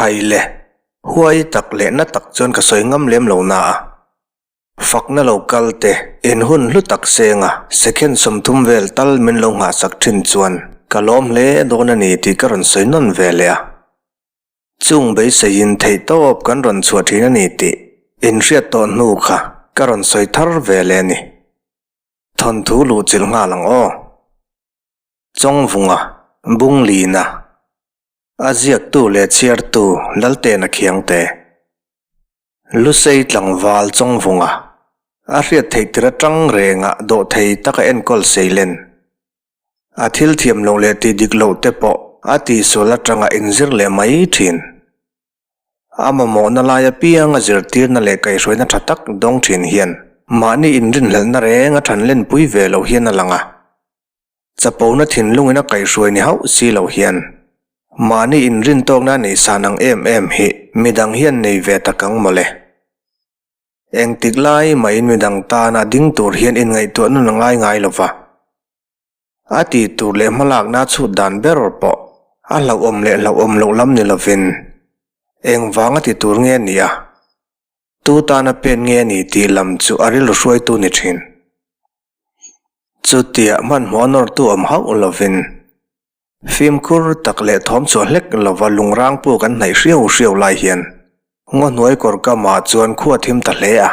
Khai le, huai tak leh na tak chuan ka sawi ngam lem lo na a. Fakna lo kal te, in hun hlu tak seng a, second 30 vel tal min lo nghahsak thin chuan ka lawm hle dawn a ni tih ka rawn sawi nawn ve leh a. Chung beiseiin theihtawp kan rawn chhuah thin a ni tih inhriat tawh hnu kha ka rawn sawi thar ve leh a ni. Thawnthu luhchilh nghal ang aw. Chawngvunga, Bunglina, a ziaktu leh chhiartu Laltena Khiangte. Lusei tlangval Chawngvunga, a hriat theih tir atang renga dawh thei taka enkawl seilen. A thil thiam loh leh tih dik loh te pawh a tihsual atanga inzir leh mai thin. A mamawhna lai apianga zirtirna leh kaihhruaina tha tak dawng thin hian mahni inrinhlelhna reng a than lenpui ve loh hian a lang a. Chapona thinlungin a kaihhruai ni hauh si lo hian mahni inrintawkna a nei san ang em em hi midang hian nei ve tak ang mawle. Engtik lai mahin midang tana ding tur hian inngaihtuah nun a ngai ngai lo va. A tih tur leh hmalakna chhut dan ber pawh a hlauhawm leh hlauhawm loh lam ni lovin engvanga ti tur nge a nih a, tu tana pen nge a ni tih lam chu a rilru hruaitu ni thin. Chutia hmanhmawh a nawrtu awm hauh lovin Fimkhur tak leh thawm chhuah hlek lova lungrang puk an hnaih hriau hriau lai hian ngaw hnuai kawr kamah chuan khua thim ta hle a.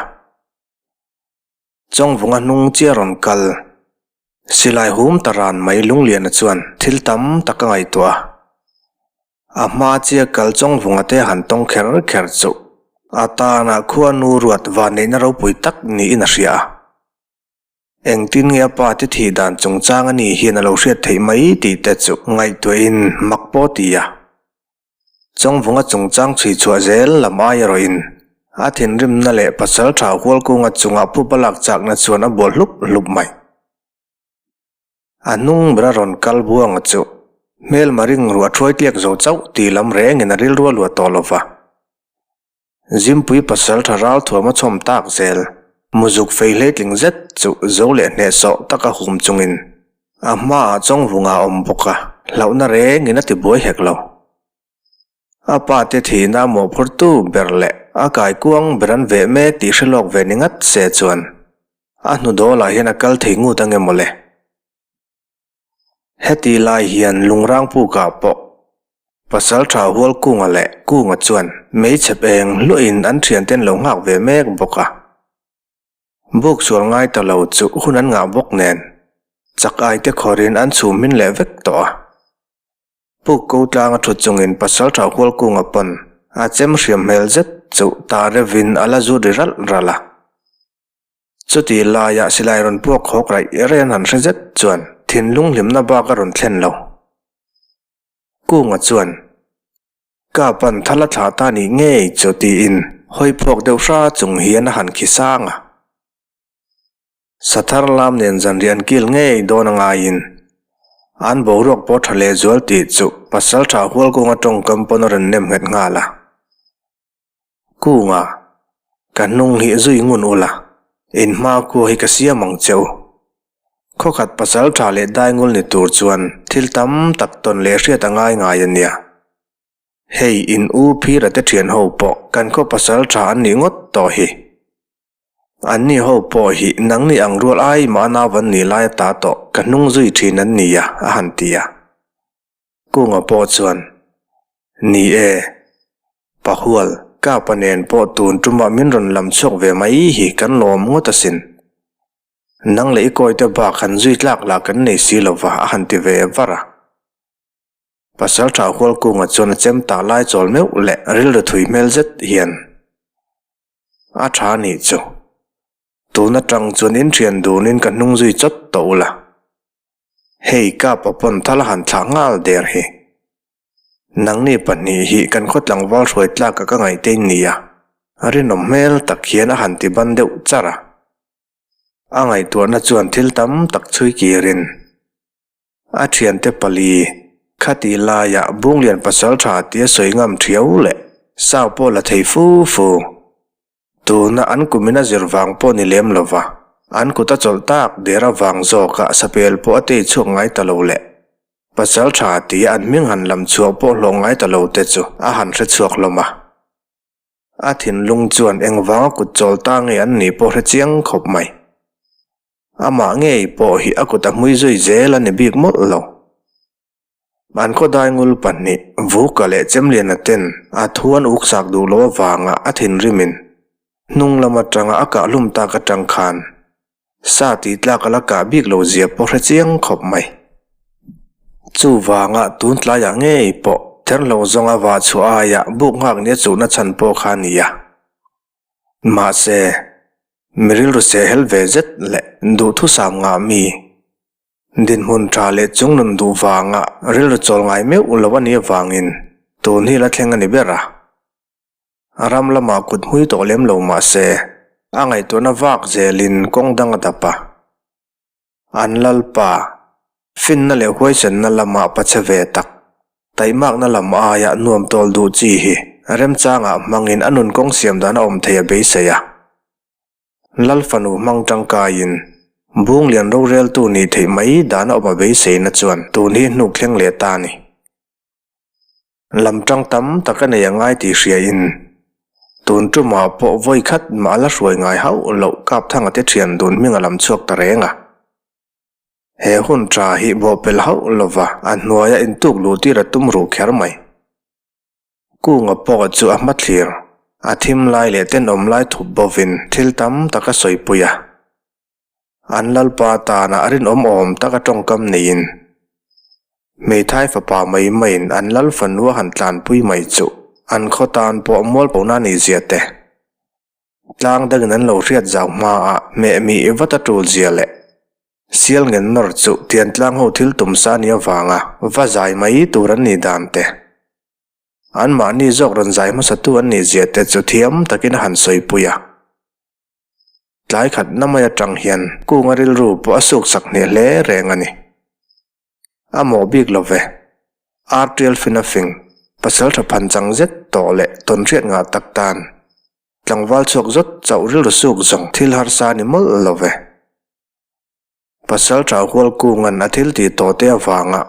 Chawngvunga hnung chiah rawn kal. Silai hum ta ran mai Lungliana chuan thil tam tak a ngaihtuah a. A hma chiah kal Chawngvunga te han tawng kher kher chu a tanah khua nu ruat vanneihna ropui tak niin a hria a. Engtin nge a pa te thih dan chungchang a nih hian a lo hriat theih mai tih te chu ngaihtuahin mak pawh ti a. Chawngvunga chungchang chhui chhuah zel lam ai erawhin a thinrimna leh pasal tha Hualkunga chungah phupa lak chakna chuan a bual hlup hlup mai. A hnung ber a rawn kal buanga chu hmelma ringruah thuai tliak zo chauh tih lam rengin a rilru a luah tawh lo va. Zimpui pasal tha ral thuam a chhawm tak zel. Muzuk fei hleitling zet chu zo leh hnehsawh taka hum chungin a hmaah Chawngvunga a awm bawk a, hlauhna rengin a ti buai hek lo. A pa te thihna a mawhphurtu ber leh a kaikuang ber an veh mek tih hre lawk ve ni ngat se chuan a hnu dawlah hian a kal thei ngut ange mawle. Heti lai hian lungrang pukah pawh Pasal tha hual Kunga leh Kunga chuan meichhep eng hluahin an thianten lo nghak ve mek bawk a. Buk sual ngai ta lo chu hun an ngah bawk nen chak ai te khawrin an chhum hmin leh vek tawh a. Puk ko tlanga thut chungin Pasal tha hual Kunga pawn a chem hriam hmel zet chu ta revin a la zut ri ralh ralh a. Chuti laiah silai rawn puak hawk raih raih an han hre zet chuan thinlung hlimna bak a rawn thlen lo. Kunga chuan, Ka pan thal a thlah ta nih ngei chu tiin hawi phawk deuh hra chung hian a han khi sang a. Sathar lam nen zanriah an kil ngei dawn a ngaiin an boruak pawh tha lehzual tih chu Pasaltha Hualkunga tawngkam pawn a rawn nem nghet nghal a. Kunga, ka hnung hi zui ngun ula, in hma khua hi ka siam ang che u. Khawkhat pasal tha leh daingul ni tur chuan thil tam tak tawn leh hriat a ngai ngai a nia. Hei in u Phira te thian ho pawh kan khaw pasal tha an nih ngawt tawh hi. An ni ho pawh hi nangni ang rual ai mah nau an nih lai ata tawh ka hnung zui thin an nia a han ti a. Kunga pawh chuan, Ni e, Pahual, Kapa nen pawh tun tumah min rawn lam chhuak ve mai hi kan lawm ngawt asin. Nang leh i kawite bak han zui tlak lah kan nei si lo va a han ti ve var a. Pasaltha Hualkunga chuan a chem tah lai chawl meuh leh rilru thui hmel zet hian a tha nih chu. Tun atang chuan in thian dunin ka hnung zui chawt tawh ula. Hei Kapa pawn thal a han thlah nghal der hi. Nangni pahnih hi kan khaw tlangval hruai tlak a ka ngaihte in ni a, rinawm hmel tak hian a han ti ban deuh char a. A ngaihtuahna chuan thil tam tak chhui kirin a thiante pali khati laiah Bunglian pasal tha tia sawi ngam thiau leh sau pawh la thei fu fu. Tuna an kumin a zir vang pawh ni lem lova, an kut a chawlh tak der avang zawkah sapel pawh a tei chhuak ngai ta lo leh. Pasal tha tia an hming han lam chhuak pawh hlawh ngai ta lo te chu a han hre chhuak hlawm a. A thinlung chuan engvanga kut chawl ta nge an nih pawh hre chiang khawp mai. Amah ngei pawh hi a kut a hmui zui zel a ni bik mawlh lo. An khawdai ngul pahnih, Vuka leh Chemliana ten a thu an uk sak duh loh avanga a thinrimin hnung lam atanga a kah hlum tak atang khan sa tih tlak a la kah bik lo zia pawh hre chiang khawp mai. Chuvanga tun tlaiah ngei pawh therhlo zawnga vah chhuah aiah buk nghak nia chuhna chhan pawh kha a ni a. Mahse, mi rilru sehhel ve zet leh duhthusam ngah mi Dinhmun tha leh chung nun duh vanga rilru chawl ngai meuh lo a nih avangin tun hi la thleng a ni ber a. A ram lamah kut hmui tawh lem lo mah se a ngaihtuahna vak zelin kawng dang a dap a. An lalpa, finna leh huaisenna lamah pache ve tak, taihmakna lam aia nuam tawl duh chi hi remchangah hmangin a nun kawng siam dan a awm thei a beisei a. Lal fanu hmang tangkaiin Bunglian roreltu nih theih mai dan a awm a beiseina chuan tun hi hnuk thleng leh ta a ni. Lam tang tam tak a nei a ngai tih hriain tun tumah pawh vawi khat mah a la hruai ngai hauh loh Kapthanga te thian dun hming a lam chhuak ta reng a. He hun tha hi bawhpelh hauh lova a hnuaia intuk luh tir a tum ruh kher mai. Kunga pawh chu a hmathlir, a thim lai leh tenawm lai thup bovin thil tam tak a sawipui a. An lalpa tana rinawm awm taka tawngkam neiin hmeithai fapa mai maiin an lal fanu a han tlanpui mai chu an khaw tan pawh mualpona a nihzia te, tlang dangin an lo hriat zau hmaah hmeh mih vat a tul zia leh sial ngen nawr chu tiantlang ho thil tum sa nia vanga va zai mai tur an nih dan te. Anmahni zawk rawn zai hmasatu an nih zia te chu thiam takin a han sawipui a. Tlai khat na mai atang hian Kunga rilru pawh a suk sak hneh hle reng a ni. A mawh bik lo ve. Artial fin a fing, pasal tha phan chang zet tawh leh tawnhriat ngah tak tan tlangval chhuak zawt chauh rilru suk zawng thil harsa a ni mawlh lo ve. Pasal tha Hualkunga'n a thil tih tawh te avanga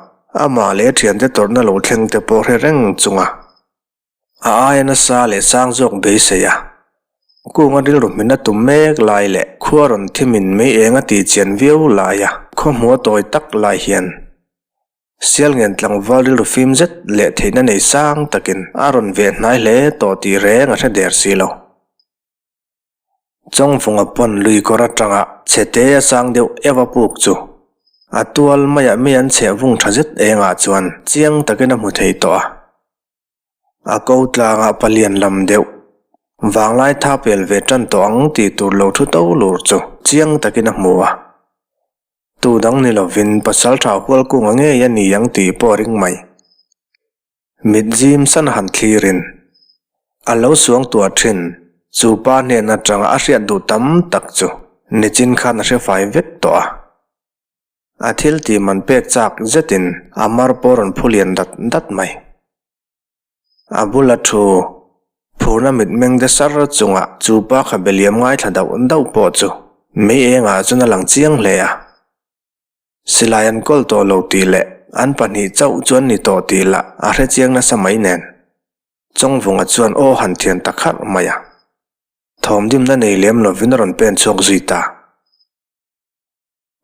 amah leh a thiante tawrhna lo thleng te pawh hre reng chunga a aia nasa leh sang zawk beisei a, Kunga rilru hmin a tum mek lai leh khua rawn thimin mei eng a tih chian viau laia khawhmuh a tawi tak lai hian Sialngen tlangval rilru fim zet leh theihna nei sang takin a rawn veh hnai hle tawh tih reng a hre der si lo. Chawngvunga pawn lui kawr atanga chhete a sang deuh eva puk chu a tual maiah mi an chheh vung tha zet engah chuan chiang takin a hmu thei tawh a. A ko tlangah palian lam deuh vanglai tha pel ve tan tawh ang tih tur lo thu to lur chu chiang takin a hmu a. Tu dang ni lovin pasaltha Hualkunga ngei a ni ang tih pawh a ring mai. Mit zim san han thlirin a lo suang tuah thin. Chu pa hnen atanga a hriat duh tam tak chu nichin khan a hre fai vek tawh a. A thil tih man pek chak zetin a mar pawh rawn phu lian dat dat mai. A bula thu phurna mitmeng de sar chunga chu pa kha beliam ngaithla dauh dauh pawh chu mei engah chuan a lang chiang hle a. Silai an kawl tawh lo tih leh an pahnih chauh chu an ni tawh tih lah a hre chiang nasa mai nen. Chawngvunga chuan aw han thian ta kharh mai a. Thawmdimna nei lem lovin a rawn pen chhuak zui ta.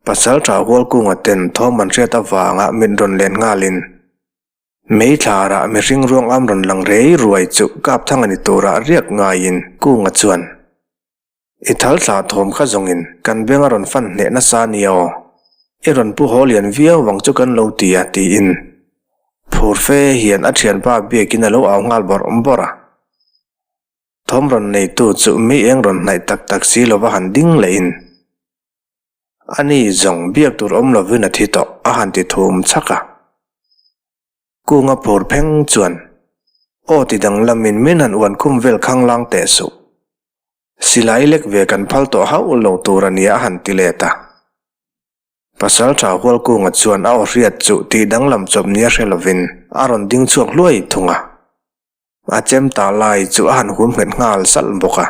Pasal tha Hualkunga ten thawm an hriat avanga mit rawn len nghalin Mei thlarah mihring ruang am rawn lang rei ruai chu Kapthanga ni turah riak ngaiin Kunga chuan I thal thlah thawm kha zawngin kan beng a rawn fan hneh nasa nia aw. I rawn pu haw lian viau vang chu kan lo ti a tiin phur fe hian a thianpa biakin a lo au nghal bawrh bawrh a. Thawm rawn neitu chu mi eng rawn hnaih tak tak si lova han ding lehin ani zawng biak tur awm lovin a thi tawh a han ti thum chhak a. Kunga phur pheng chuan aw ti danglamin min han uan khum vel khanglang teh suh. Silai lek ve kan phal tawh hauh lo tur a nia a han ti let a. Pasal tha Hualkunga chuan a aw hriat chu tih danglam chawp nia hre lovin a rawn ding chhuak hluai thung a. A chem ta lai chu a han hum nghet nghal salh bawk a.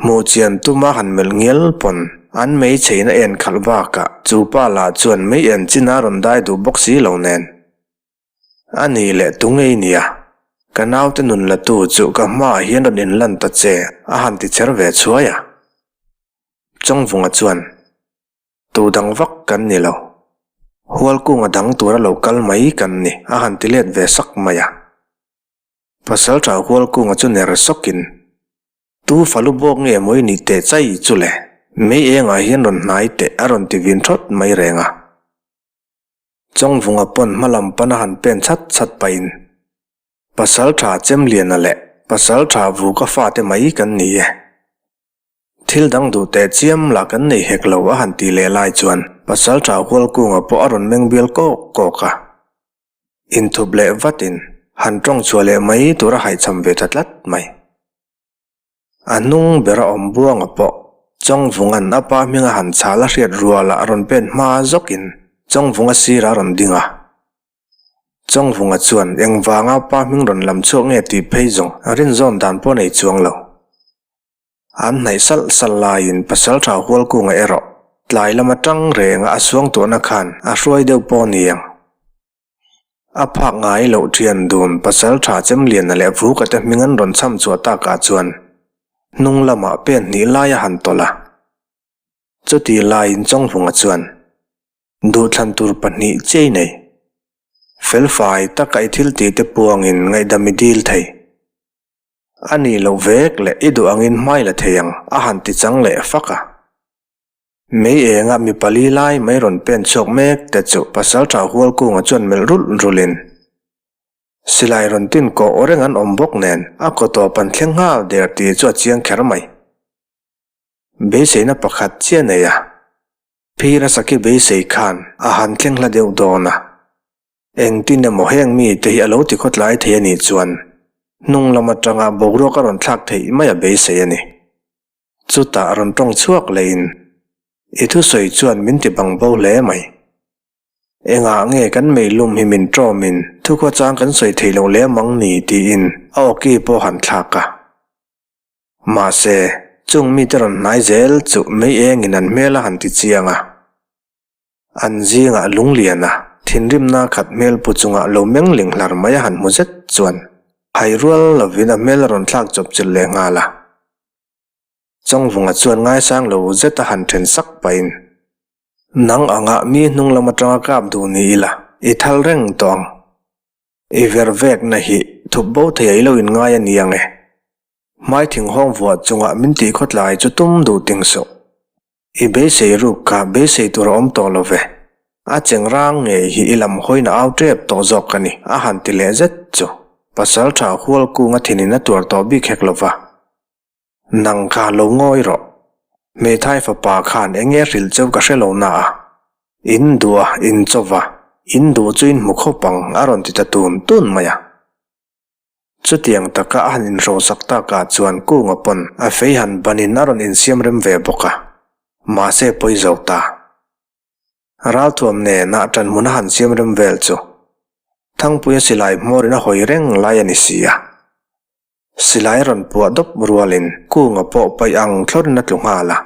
Hmuh chian tuma han melh ngial pawn An mei chheina en khalh bakah chu pa lah chuan mei en chin a rawn dai duh bawk si lo nen. A nih leh tu ngei nia, ka naute nun la tu chu ka hmaah hian rawn inlan ta che a han ti cher ve chhuai a. Chawngvunga chuan, Tu dang vak kan ni lo. Hualkunga dang tura lo kal mai kan ni a han ti let ve sak mai a. Pasalṭha Hualkunga chu ner sawkin, Tu falu bawk nge maw i nih teh chai chu le? Mei engah hian rawn hnai teh a rawn ti vin thawt mai reng a. Chawngvunga pawn hma lam pana han pen chhat chhat pahin, Pasalṭha Chemliana leh Pasalṭha Vuka fate mai kan ni e. Thil dang duh teh chiam lah kan nei hek lo a han ti leh lai chuan Pasalṭha Hualkunga pawh a rawn meng bial kawk kawk a. Inthup leh vatin han tawng chhuah leh mai tur a haihchham ve ta tlat mai. A hnung bera awm buanga pawh Chawngvunga'n a pa hminga han chhal a hriat rualah a rawn pen hma zawkin Chawngvunga sirah a rawn ding a. Chawngvunga chuan engvanga pa hming rawn lam chhuak nge tih phei zawng a rinzawn dan pawh nei chuang lo. An hnaih salh salh laiin Pasalṭha Hualkunga erawh tlai lam aṭang renga a suangtuahna khan a hruai deuh pawh ni ang. A phak ngai loh ṭhian dun Pasalṭha Chemliana leh Vuka te hming an rawn chham chhuah takah chuan hnung lamah pen hnih lai a han tawlh a. Chuti laiin Chawngvunga chuan duhthlan tur pahnih chiai nei. Felfai taka i thil tih te puangin ngaihdam i dil thei. A nih loh vek leh i duh angin hmai la thei ang a han ti chang leh fak a. Mei enga mi pali lai mai rawn pen chhuak mek te chu Pasalṭha Hualkunga chuan melh rulh rulhin silai rawn tin kawh aw reng an awm bawk nen a kaw tawp an thleng nghal der tih chu a chiang kher mai. Beiseina pakhat chiah nei a, phir a saki beisei khan a han thleng hla deuh dawn a. Engtin emaw heng mite hi a lo ti khawtlai thei a nih chuan hnung lam atanga boruak a rawn thlak theih mai a beisei a ni. Chutah rawn tawng chhuak lehin, I thusawi chuan min ti bang bo hle mai. Engah nge kan meilum hi min tawmin thukhawchang kan sawi thei lo lem ang ni tiin a awki pawh han thlak a. Mahse, chung mite rawn hnai zel chu mei engin an hmel a han ti chiang a. An zingah lungliana thinrimna khat hmel pu chunga lo meng ling hlar mai a han hmu zet chuan hai rual lovin a hmel a rawn thlak chawp chilh leh nghal a. Chawngvunga chuan ngaisang lo zet a han then sak pahin, Nang anga mi hnung lam atanga kap duh ni ila, i thal reng tawh ang. I ver vekna hi thup bo thei a i lo inngai a ni ang e. Hmai thinghawng vuah chunga min tih khawtlai chu tum duh ting suh. I beisei ruk kha beisei tur a awm tawh lo ve. A cheng rang ngei hi i lam hawiin a au tep tawh zawk ka ni, a han ti leh zet chu. Pasalṭha Hualkunga thinin a tuar tawh bik hek lo va. Nang kha lo ngawi rawh. Hmeithai fapa khan eng nge hrilh cheu ka hre lo na a. In duh a, in chaw va, in duh chu in hmu khawp ang, a rawn ti ta tun tun mai a. Chutiang taka a han inhrosak takah chuan Kunga pawn a fei han banin a rawn insiam rem ve bawk a, mahse pawi zo ta. Ralthuam nena ṭanhmun a han siam rem vel chu Thangpuia silai hmawrin a hawi reng lai a ni si a. Silai a rawn puah dawp rualin Kunga pawh paih ang thlawrin a tlu nghal a,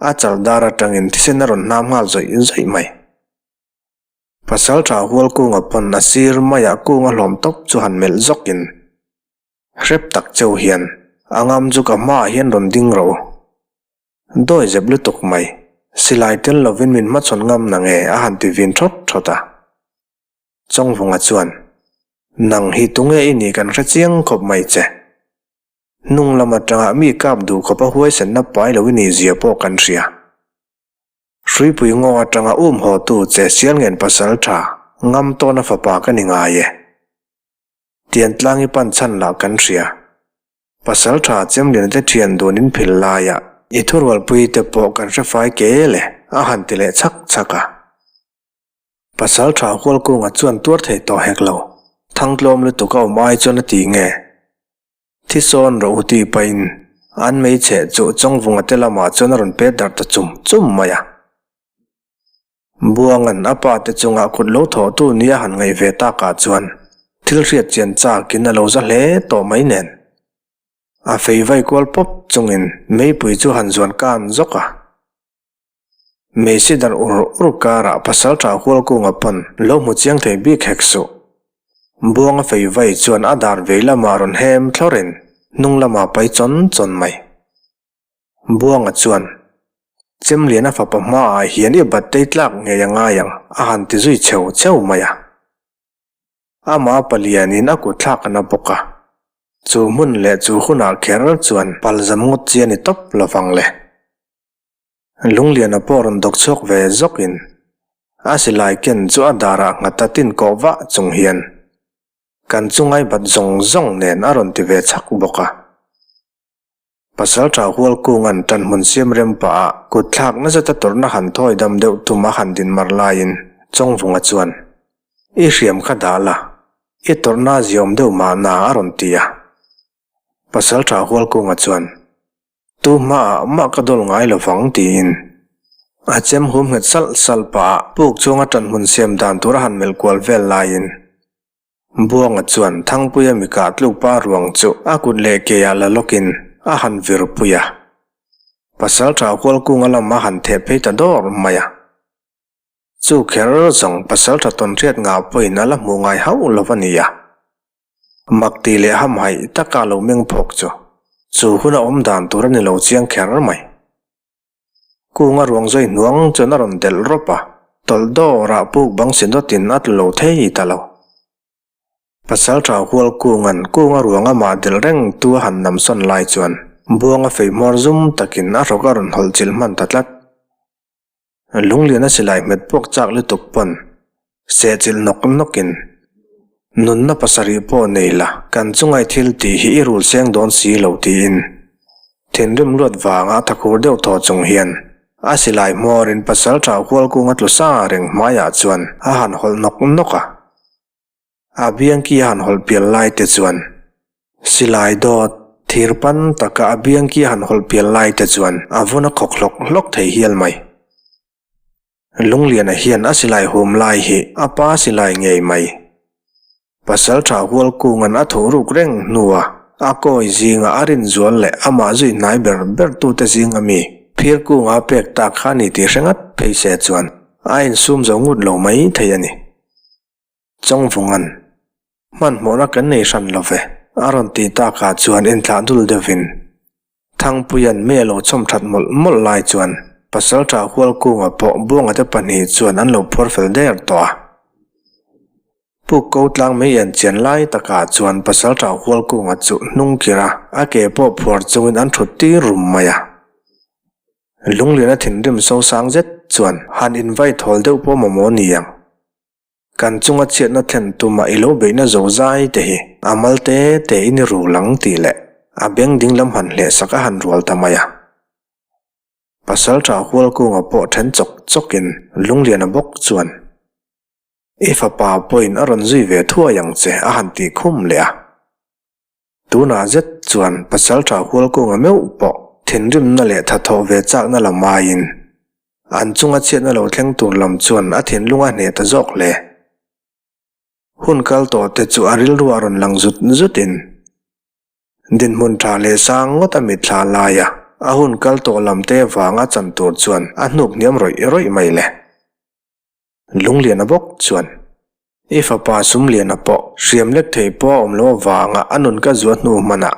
a chal dar aṭangin thisen a rawn hnam nghal zawih zawih mai. Pasalṭha Hualkunga pawn a sir maiah kunga hlawm tawp chu han melh zawkin, Hrep tak cheu hian a ngam chu ka hmaah hian rawn ding rawh u. Dawi zep lutuk mai, silai tel lovin min hmachhawn ngam na nge a han ti vin thawt thawt a. Chawngvunga chuan, Nang hi tunge i nih kan hre chiang khawp mai che. Hnung lam atanga mi kap duh khawpa huaisenna pai lo i nih zia pawh kan hria. Hruipui ngaw atanga um haw tu che Sialngen pasal tha ngam tawna fapa ka ni ngai e. Tiantlang i pan chhan lah kan hria. Pasal tha Chemliana te thian dun in phil laia i thurualpui te pawh kan hre fai kel e, a han ti leh chhak chhak a. Pasal tha Hualkunga chuan tuar thei tawh hek lo. Thangtlawm lutuk a awm ai chuan a ti nge? Thi sawn rawh u tih pahin an hmeichhe chu Chawngvunga te lamah chuan a rawn pet darh ta chum chum mai a. Buanga'n a pa te chungah kut lo thawhtu nia han ngaih ve takah chuan thil hriat chian chakin a lo za hle tawh mai nen. A fei vai kual pawp chungin meipui chu han zuan kan zawk a. Meisi dar ur ur karah Pasalṭha Hualkunga pawn lo hmu chiang thei bik hek suh. Buanga fei vai chuan a dar vei lamah rawn hem thlawrin hnung lamah pai chawn chawn mai. Buanga chuan, Chemliana fapa hmaah hian i battei tlak ngei a ngai ang a han ti zui cheu cheu mai a. Amah palianin a kut thlak a na bawk a, chu hmun leh chu hunah kher chuan palzam ngawt chi a ni tawp lovang le. Lungliana pawh rawn dawk chhuak ve zawkin a silai ken chu a darah nghat a tin kawh vah chung hian kan chungai bat zawng zawng nen a rawn ti ve chhak bawk a. Pasalṭha Hualkunga'n ṭanhmun siam rem pah ah kut thlak nasa ta tawrhna han thawi dam deuh tum a han din mar laiin Chawngvunga chuan, I hriam kha dah la, i tawrhna ziawm deuh mahna a rawn ti a. Pasalṭha Hualkunga chuan, Tu hmaah mah ka dawl ngai lo vang tiin a chem hum nghet salh salh pah a puk chunga ṭanhmun siam dan tur a han melh kual vel laiin Buanga chuan Thangpuia mi kah tluk pa ruang chu a kut leh keah la lawkin a han vir pui a. Pasalṭha Hualkunga lam a han theh phei ta dawr mai a. Chu kher zawng pasalṭha tawnhriat ngah pawhin a la hmuh ngai hauh lo a ni a. Mak tih leh hamhaih taka lo meng phawk chu chu hun a awm dan tur a ni lo chiang kher mai. Kunga ruang zawi hnuang chuan a rawn delh rawp a, tawlh dawrah puk bang si dawtin a tlu lo thei ta lo. Pasalṭha hual kunga'n kunga ruang amah delh reng tu a han namsawn lai chuan buanga fei hmawr zum takin a hrawk a rawn hawlh chilh hman ta tlat. Lungliana silai hmet puak chak lutuk pawn sehchilh nawk nawkin, Nunna pasarih pawh nei la, kan chungai thil tih hi i rul seng dawn si lo tiin thinrim luat vanga thakhur deuh thaw chung hian a silai hmawrin pasalṭha Hualkunga tlu sa reng hmaiah chuan a han hawlh nawk nawk a. A biangki a han hawlh pial lai te chuan silai dawt thir pan taka a biangki a han hawlh pial lai te chuan a vun a khawk hlawk hlawk thei hial mai. Lungliana hian a silai hum lai hi a pa silai ngei mai. Pasalṭha Hualkunga'n a thuh ruk reng hnua a kawi zinga a rinzual leh amah zui hnai ber ber tute zing ami Phirkunga pek tak kha a ni tih hre ngat phei se chuan a insum zo ngut lo mai thei a ni. Chawngvunga'n, Hmanhmawhna kan nei hran lo ve, a rawn ti takah chuan inthlah dul deuhin Thangpuia'n mei a lo chhawm that mawlh mawlh lai chuan Pasalṭha Hualkunga pawh Buangate pahnih chuan an lo phuar fel der tawh a. Puk ko tlang mei en chian lai takah chuan Pasalṭha Hualkunga chu hnung kir a, a ke pawh phuar chungin an thut tir rum mai a. Lungliana thinrim sosang zet chuan han invai thawl deuh pawh mawmaw ni ang. Kan chunga chhiatna thlen tuma i lo beihna zo zai te hi a mal te te in i rul ang tih leh a beng ding lam han hleh sak a han rual ta mai a. Pasalṭha Hualkunga pawh ṭhen chawk chawkin Lungliana bawk chuan, I fapa pawhin a rawn zui ve thuai ang che a han tih khum leh a. Tunah zet chuan Pasalṭha Hualkunga meuh pawh thinrimna leh thathawh ve chakna lam aiin An chunga chhiatna lo thleng tur lam chuan a thinlung a hneh ta zawk hle. Hun kal tawh te chu a rilru a rawn lang zut zutin dinhmun tha leh sang ngawt a mitthla laia a hun kal tawh lam te vanga chan tur chuan a hnuk hniam rawih rawih mai le. Lungliana bawk chuan I fapa Sumliana pawh hriam lek thei pawh a awm loh avanga a nun ka zuah hnu hmanah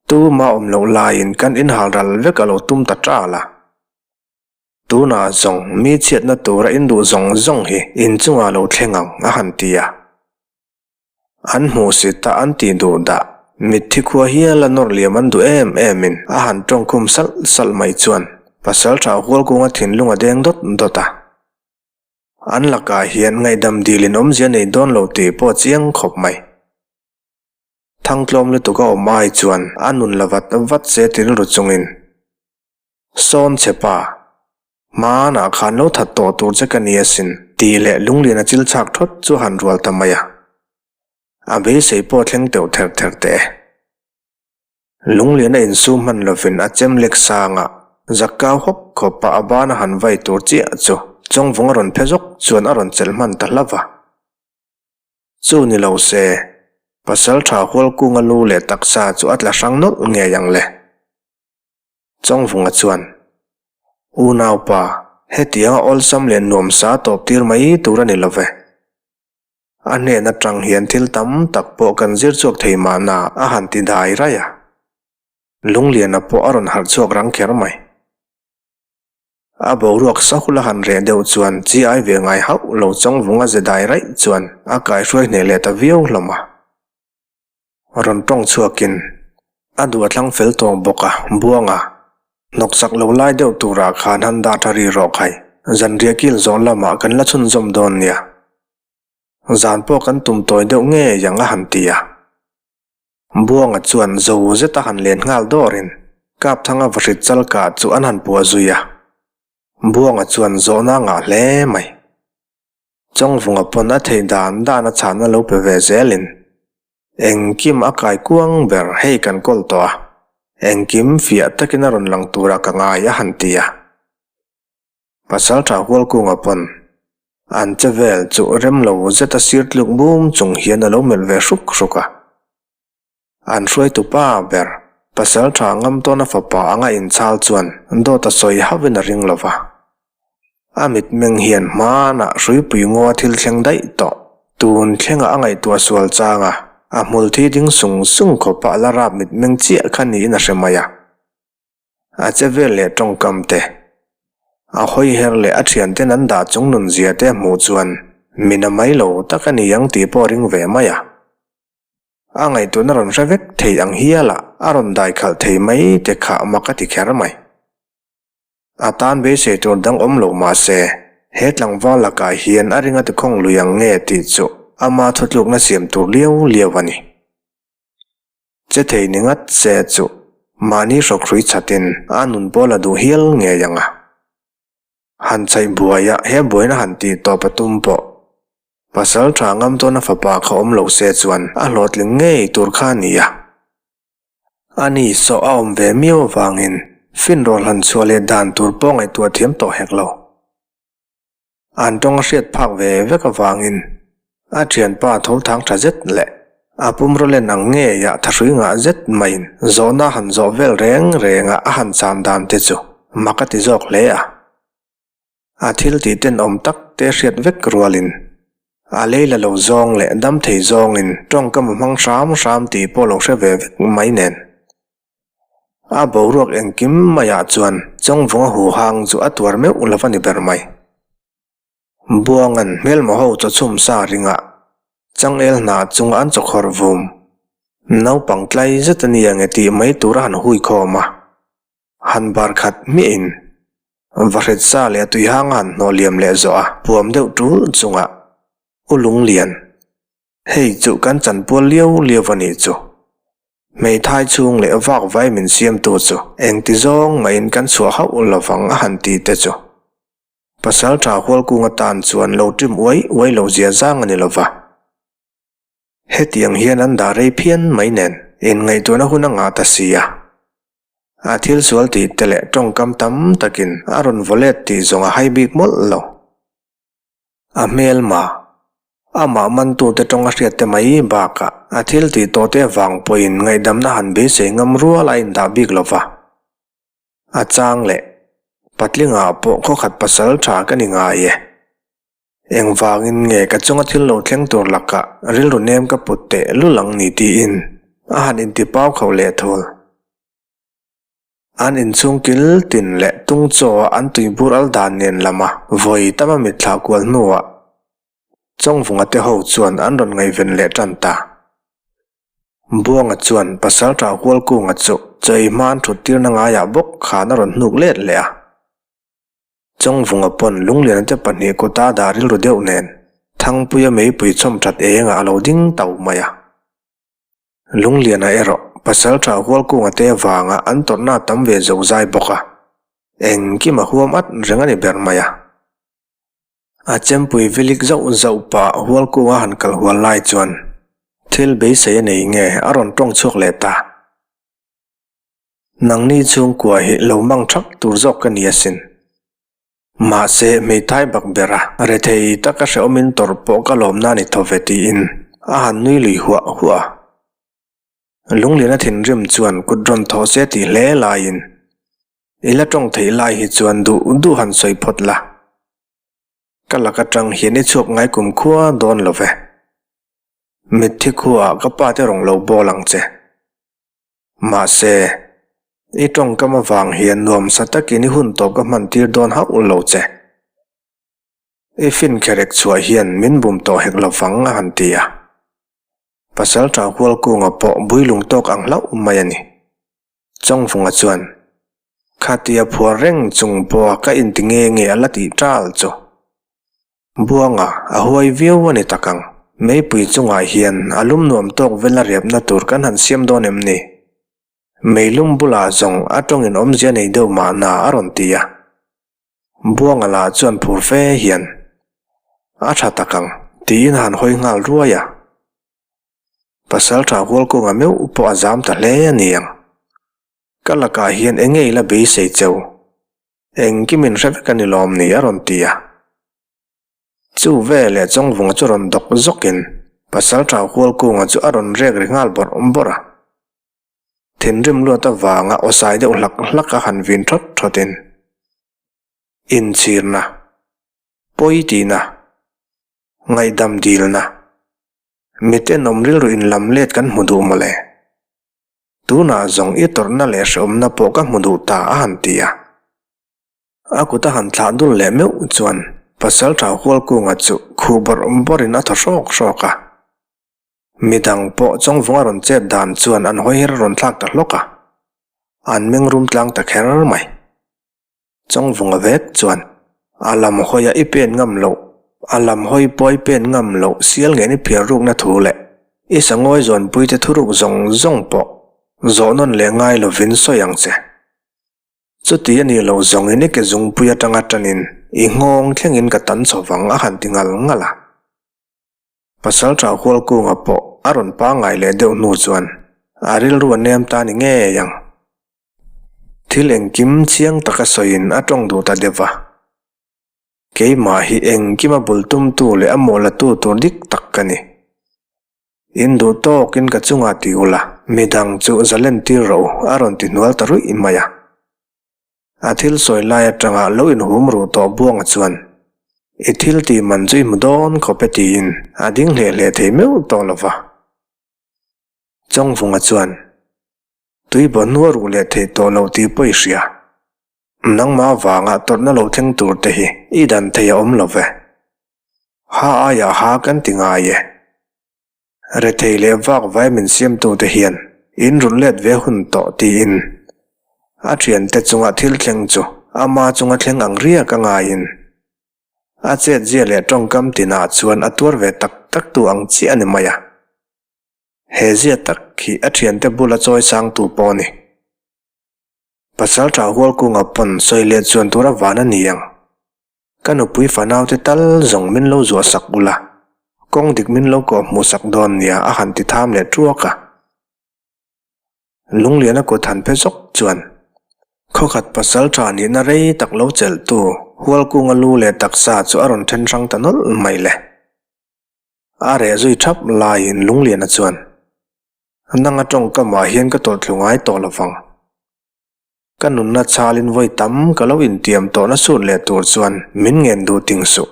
tuma awm loh laiin kan inhal ral vek a lo tum ta ṭal a. Tunah zawng mi chhiatna tura in duh zawng zawng hi in chungah lo thleng ang a han ti a. An hmuhsit ta an tih duh dah mitthi khua hial a nawr liam an duh em em in a han tawngkhum salh salh mai chuan Pasalṭha Hualkunga thinlung a deng dawt dawt a. An lakah hian ngaihdam dil in awmzia nei dawn lo tih pawh a chiang khawp mai. Thangtlawm lutuk a awm ai chuan a nun la vat vat se ti rilru chungin Sawn che pa, hmanah khan lo that tawh tur che ka ni asin tih leh lunglian a chil chhak thawt chu a han rual ta mai a. A beisei pawh thleng teuh ther ther teh e. Lunglian a insum hman lovin a chem lek sanga zakkau hawk khawpa a ban a han vai tur chiah chu Chawngvung a rawn phe zawk chuan a rawn chelh hman ta hlauh va. Chu ni lo se, Pasalṭha Hualkunga lu leh taksa chu a tla hrang nawlh ngei ang le. Chawngvunga chuan, Unaupa, Hetianga awlsam leh nuamsa tawp tir mai tur a ni lo ve. A hnen atang hian thil tam tak pawh kan zir chhuak thei mahna a han ti dai raih a. Lungliana pawh a rawn harh chhuak rang kher mai. A boruak sahul a han reh deuh chuan chi ai ve ngai hauh lo chawngvunga ze dai raih chuan a kaihruai hneh leh ta viau hlawm a. Rawn tawng chhuakin a duh a thlang fel tawh bawk a, Buanga, hnawksak lo lai deuh turah khan han dah tha ri rawh khai, zanriah kil zawh lamah kan la chhunzawm dawn nia. Zan pawh kan tum tawi deuh ngei ang a han ti a. Buanga chuan zo zeta han len nghal dawrin Kapthanga vahrit chalka chu an han puah zui a. Buanga chuan zawhna a ngah hle mai. Chawngvunga pawn a theih dan dan a chhahna lo pe ve zelin engkim a kai kuang ber hei kan kawl tawh a, engkim fiah takin a rawn lang turah ka ngai a han ti a. Pasalṭha Hualkunga pawn an che vel chu rem lo zeta sir tluk bum chung hian a lo melh ve hruk hruk a. An hruaitu pa ber Pasalṭha Ngamtawna fapa anga inchhal chuan dawt a sawi hauhin a ring lo va. A mitmeng hian hmanah hruipui ngaw a thil thleng daih tawh. Tun thlenga a ngaihtuah sual changa a hmul thi ding sung sung khawpa a la rap mitmeng chiah kha niin a hre mai a. A che vel leh tawngkam te, a hawiher leh a thianten an dah chung nun zia te hmuh chuan min a mai lo tak a ni ang tih pawh a ring ve mai a. A ngaihtuahna rawn hre vek thei ang hialah a rawn dai khalh thei mai te kha mak a ti kher mai. A tan beisei tur dang awm lo mah se, he tlangval lakah hian a ring a tikhawng lui ang nge tih chu ama thutlukna siam tur liau liau a ni. Che thei ni ngat se chu mahni hrawkhrui chatin a nun pawl a duh hial ngei ang a. Han chhaih buaia he buaina han tih tawp a tum pawh pasal tha ngam tawna fapa kha awm lo se chuan a hlawhtling ngei tur kha a ni a. Ani sawh a awm ve miau avangin finrawl han chhuah leh dan tur pawh ngaihtuah thiam tawh hek lo. An tawng a hriat phak ve vek avangin a thianpa tho thang tha zet leh a pumraw len ang ngeiah thahrui ngah zet maiin zawhna han zawh vel reng renga a han cham dan te chu mak a ti zawk hle a. A thil tih tenawm tak te hriat vek rualin a lei la lo zawng leh dam thei zawngin tawngkam a hmang hram hram tih pawh lo hre ve vek mai nen. A boruak engkim maiah chuan Chawngvunga huhang chu a tuar meuh lo a ni ber mai. Buangan hmelmaw ho chaw chhum sa ringah changel hna chunga an chawkhawr vum naupang tlai zet a nia nge tih mai tur a han hui khawm a, han bar khat hmiahin vahrit sa leh a tuihang a han hnawh liam leh zawh a puam deuh tul chungah U Lunglian, hei chu kan chanpual liau liau a nih chu. Hmeithai chhung leh vak vai min siamtu chu engti zawng mahin kan chhuah hauh lovang a han ti te chu. Pasal tha Hualkung atan chuan lo ṭim uai uai lo zia zang a ni lova. Hetiang hian an dah rei phian mai nen inngaihtuahna hun a ngah ta si a. A thil sual tih te leh tawngkam tam takin a rawn vaw let tih zawng a hai bik mawlh lo. A hmelma, amah mantute tawng a hriat te mai bakah a thil tih tawh te avang pawhin ngaihdamna han beisei ngam rual a indah bik lo va. A chang leh, Patlingah pawh khawkhat pasal tha ka ni ngai e. Engvangin nge ka chunga thil lo thleng tur lakah rilru nem ka put teh lul ang ni tiin a han intipau khauh leh thul. An inchhung kil tin leh tung chaw a an tuibur al dan nen lama vawi tama mitthla kual hnuah Chawngvunga te ho chuan an rawn ngaihven leh tan ta. Buanga chuan Pasalṭha Hualkunga chu chawi hma an thut tirna ngaiah bawk khan a rawn hnuk let leh a. Chawngvunga pawn Lungliana te pahnih kuta dah rilru deuh nen Thangpuia meipui chhawm that engah a lo ding tau mai a. Lungliana erawh Pasalṭha Hualkunga te avanga an tawrhna a tam ve zo zai bawk a, engkim a huam at reng a ni ber mai a. A chempui vilik zauh zauh pah Hualkunga han kal hual lai chuan thil beisei a nei nge a rawn tawng chhuak leh ta. Nangni chhungkua hi lo mang thak tur zawk ka ni asin. Mahse, hmeithai bak bera rethei taka hrehawmin tawrh pawh ka lawmna a ni tho ve tiin a han nui lui huah huah a. Lungliana thinrim chuan kut rawn thawh se tih hle laiin. I la tawng theih lai hi chuan duh duh han sawi phawt la. Ka lak atang hian i chhuak ngai kum khua dawn lo ve. Mitthi khuaah ka pa te rawn lo bawl ang che. Mahse, i tawngkam avang hian nuamsa takin i hun tawp ka hman tir dawn hauh lo che. I fin kherek chhuah hian min bum tawh hek lo vang a han ti a. Pasalṭha Hualkunga pawh builung tawk ang hlauh mai a ni. Chawngvunga chuan, Khatia phuar reng chung pawha ka inti nge nge a la tih ṭal chu. Buanga a huai viau a ni tak ang. Meipui chungah hian a lum nuam tawk vela riapna tur kan han siam dawn em ni? Meilum bulah zawng a tawngin awmzia nei deuh mahna a rawn ti a. Buanga lah chuan phur fe hian, A ṭha tak ang, tiin a han hawi nghal ruai a. Pasalṭha Hualkunga meuh pawh a zam ta hle a ni ang. Ka lakah hian eng nge i la beisei cheu? Engkim in hre vek a ni lawm ni a rawn ti a. Chu veleh Chawngvunga chu rawn dawk zawkin Pasalṭha Hualkunga chu a rawn rek ri nghal bawrh bawrh a. Thinrim luat avanga awsai deuh hlak hlak a han vin thawt thawtin, Inchhirna, pawi tihna, ngaihdam dilna, Miten awm rilru in lam let kan hmu duh mawle. Tunah zawng i tawrhna leh hrehawmna pawh ka hmu duh ta a han ti a. A kut a han thlah dul leh meuh chuan Pasalṭha Hualkunga chu khuh bawrh bawrhin a thaw hrawk hrawk a. Midang pawh Chawngvunga rawn chet dan chuan an hawi her rawn thlak ta hlawk a. An meng rum tlang ta kher mai. Chawngvunga vek chuan, A lam hawia i pen ngam loh, a lam hawi pawh i pen ngam loh sial ngen i phiar rukna thu leh i sangawi zawnpuite thuruk zawng zawng pawh zawh nawn leh ngai lovin sawi ang che. Chuti a nih loh zawngin i ke zungpui atanga tanin i nghawng thlengin ka tan chho vang a han ti ngal ngal a. Pasalṭha Hualkunga pawh a rawn pangngai leh deuh hnu chuan a rilru a nem ta ni ngei ang. Thil engkim chiang taka sawiin a tawng duh ta deuh va. Keimah hi engkima bul tumtu leh a mawhlatu tur dik tak ka ni. In duh tawkin ka chungah ti ula, midang chu zalentir rawh u a rawn ti hnual ta ruih mai a. A thil sawi lai atanga lo inhum ruh tawh Buanga chuan, I thil tih man chu i hmu dawn khawp e tiin a ding hleh hleh thei meuh tawh lo va. Chawngvunga chuan, Tui baw hnua ruh leh theih tawh loh tih pawh i hria. Nangmah avanga tawrhna lo thleng tur te hi i dan thei a awm lo ve. Ha aiah ha kan ti ngai e. Rethei leh vak vai min siamtute hian in rulh let ve hun tawh tiin a thiante chunga thil thleng chu ama chunga thleng ang riak a ngaiin a chetzia leh tawngkam tinah chuan a tuar ve tak tak tu ang chiah a ni mai a. He zia tak hi a thiante bula chawi sangtu pawh a ni. Pasaltha Hualkunga pawn sawi let chuan tur a van a ni ang. Ka nupui fanaute tal zawng min lo zuah sak ula, kawng dik min lo kawh hmuh sak dawn nia a han ti tham leh ṭuak a. Lungliana kut han phe zawk chuan khawkhat pasal ṭha nihna rei tak lo chelhtu Hualkunga lu leh taksa chu a rawn ṭhen hrang ta nawlh mai le. A reh zui ṭhap laiin Lungliana chuan, Nanga ṭawngkamah hian ka tawlhthlu ngai tawh lovang. Ka nunna chalin vawi tam ka lo intiam tawhna sut leh tur chuan min ngen duh ting suh.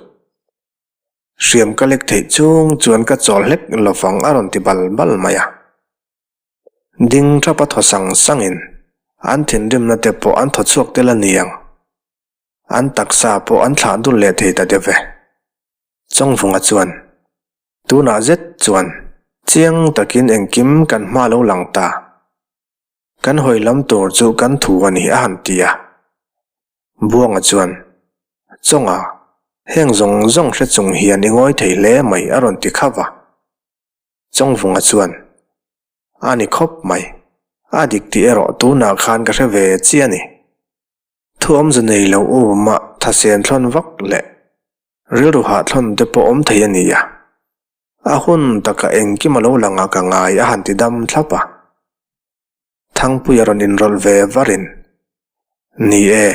Hriam ka lek theih chung chuan ka chawl hlek lovang a rawn ti bal bal mai a. Ding thapa thaw sang sangin an thinrimna te pawh an thaw chhuak tel a ni ang. An taksa pawh an thlah dul leh thei ta deuh ve. Chawngvunga chuan, Tunah zet chuan chiang takin engkim kan hma lo lang ta. Kan hawi lam tur chu kan thu a ni a han ti a. Buanga chuan, Chawnga, heng zawng zawng hre chung hian i ngawi thei hle mai a rawn ti khauh a. Chawngvunga chuan, A ni khawp mai, a dik tih erawh tunah khan ka hre ve chiah a ni. Thu awmze nei lo u mah thasen thlawn vak leh rilru hahthlawn te pawh awm thei a ni a. A hun taka engkim a lo lang a ka ngai a han ti dam thlap a. Thangpuia rawn inrawlh ve varin, Ni e,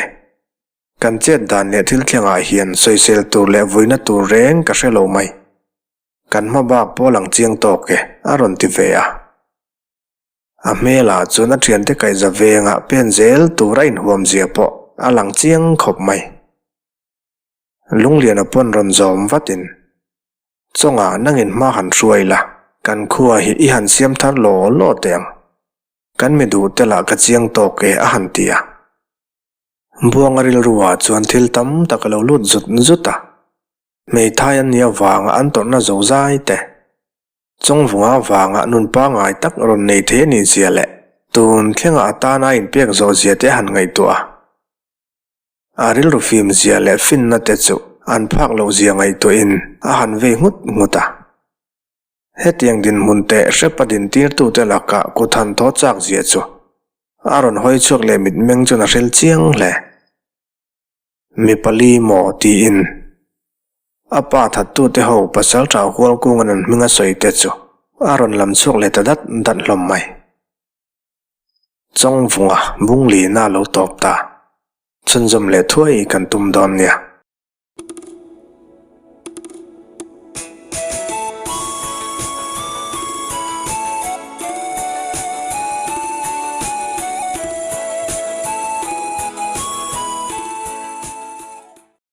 kan chet dan leh thil thlengah hian sawisel tur leh vuina tur reng ka hre lo mai. Kan hma bak pawh lang chiang tawk e, a rawn ti ve a. A hmelah chuan a thiante kaihza vengah pen zel tur a inhuam zia pawh a lang chiang khawp mai. Lungliana pawn rawn zawm vatin, Chawngah nangin hma han hruai la, kan khua hi i han siam thar law law teh ang. Kan mi duh te lah ka chiang tawk e a han ti a. Buanga rilruah chuan thil tam tak a lo lut zut zut a. Hmeithai an nih avanga an tawrhna zo zai te, Chawngvunga vanga nun pangngai tak rawn nei thei a nih zia leh tun thlenga a tana a inpek zawh zia te a han ngaihtuah a. A rilru fim zia leh finna te chu an phak loh zia ngaihtuahin a han vei nghut nghut a. Hetiang dinhmun teh hrepa dintirtute lakah kut han thaw chak zia chu a rawn hawi chhuak leh mitmeng chuan a hril chiang hle. Mi pali maw tiin a pa thattute ho pasal tha Hualkunga nun hminga sawi te chu a rawn lam chhuak leh ta dat dat hlawm mai. Chawngvunga bunglina a lo tawp ta. Chhunzawm leh thuai kan tum dawn nia.